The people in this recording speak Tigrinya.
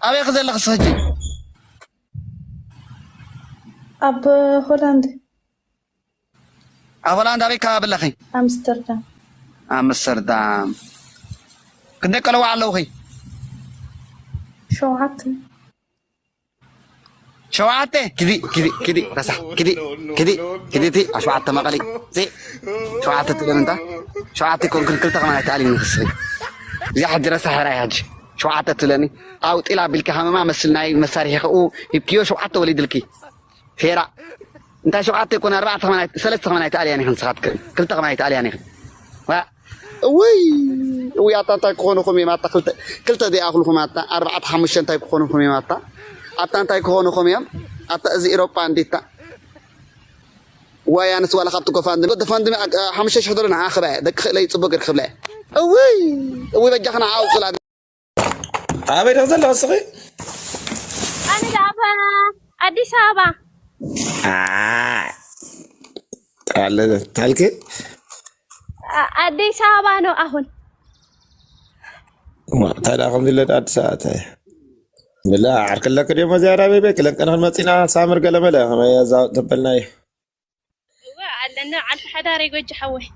ኣበይ ኸ ዘለኺ እስኺ ሕጂ? ኣብ ሆላንድ። ኣብ ሆላንድ ኣበይ ከባቢ ኣለኺ? ኣምስተርዳም። ኣምስተርዳም። ክንደይ ቆልዑ ኣለውኺ? ሸውዓተ። ሸውዓተ። ኪዲ ኪዲ ኪዲ ረሳሕ ኪዲ ኪዲ ኪዲ እቲ ኣብ ሸውዓተ መቐሊ ዚ ሸውዓተ ትብለኒ እንታ ሸውዓተ ይኮንክን ክልተ ከማን ኣይትኣልኒ ንስኺ። እዚኣ ሕጂ ረሳሕ ራይ ሕጂ ሸውዓተ ትብለኒ ኣውጢላ ቢልኪ ሃመማ መስል ናይ መሳርሒ ከኡ ሂብክዮ ሸውዓተ ወሊድልኪ ፌራ እንታይ ሸውዓተ ይኮን ኣርባዕተ ከማን ኣይ- ሰለስተ ከማን ኣይትኣልያን ኢኽን ንስኻትክን ክልተ ከማን ኣይትኣልያን ኢኽን። ዋ እውይ እውይ ኣታ እንታይ ክኾኑኹም እዮም ኣታ ክልተ ክልተ ዘይኣኽልኹም ኣታ ኣርባዕተ ሓሙሽተ እንታይ ክኾኑኹም እዮም ኣታ ኣታ እንታይ ክኾኑኹም እዮም ኣታ እዚ ኤሮጳ እንዲታ ዋይ ኣነስ ዋላ ካብቲ ጎፋንድሚ ጎፋንድሚ ሓሙሽተ ሽሕ ዶላር ንዓ ክበያ ደቂ ክእለይ ፅቡቅ ገይር ክብለያ እውይ እውይ በጃኽና ኣውፅላ ኣበይ ደው ዘለዋ እስኺ ኣነ ኣብ ኣዲስ ኣበባ ኣለ ታልክ ኣ- ኣዲስ ኣበባ ነው አሁን። ታዲያ ከምዚ ኢለ ኣዲስ ኣበባ እንታይ ብላ ዓርክለክ ድሞ ዝያዳ ቤቤ ክለንቀን ክንመፂና ሳምር ገለመለ ከመይ ያዛውጥ ተበልናዮ እወ ኣለና ዓንተ ሓዳር የጎጅ ሓወይ።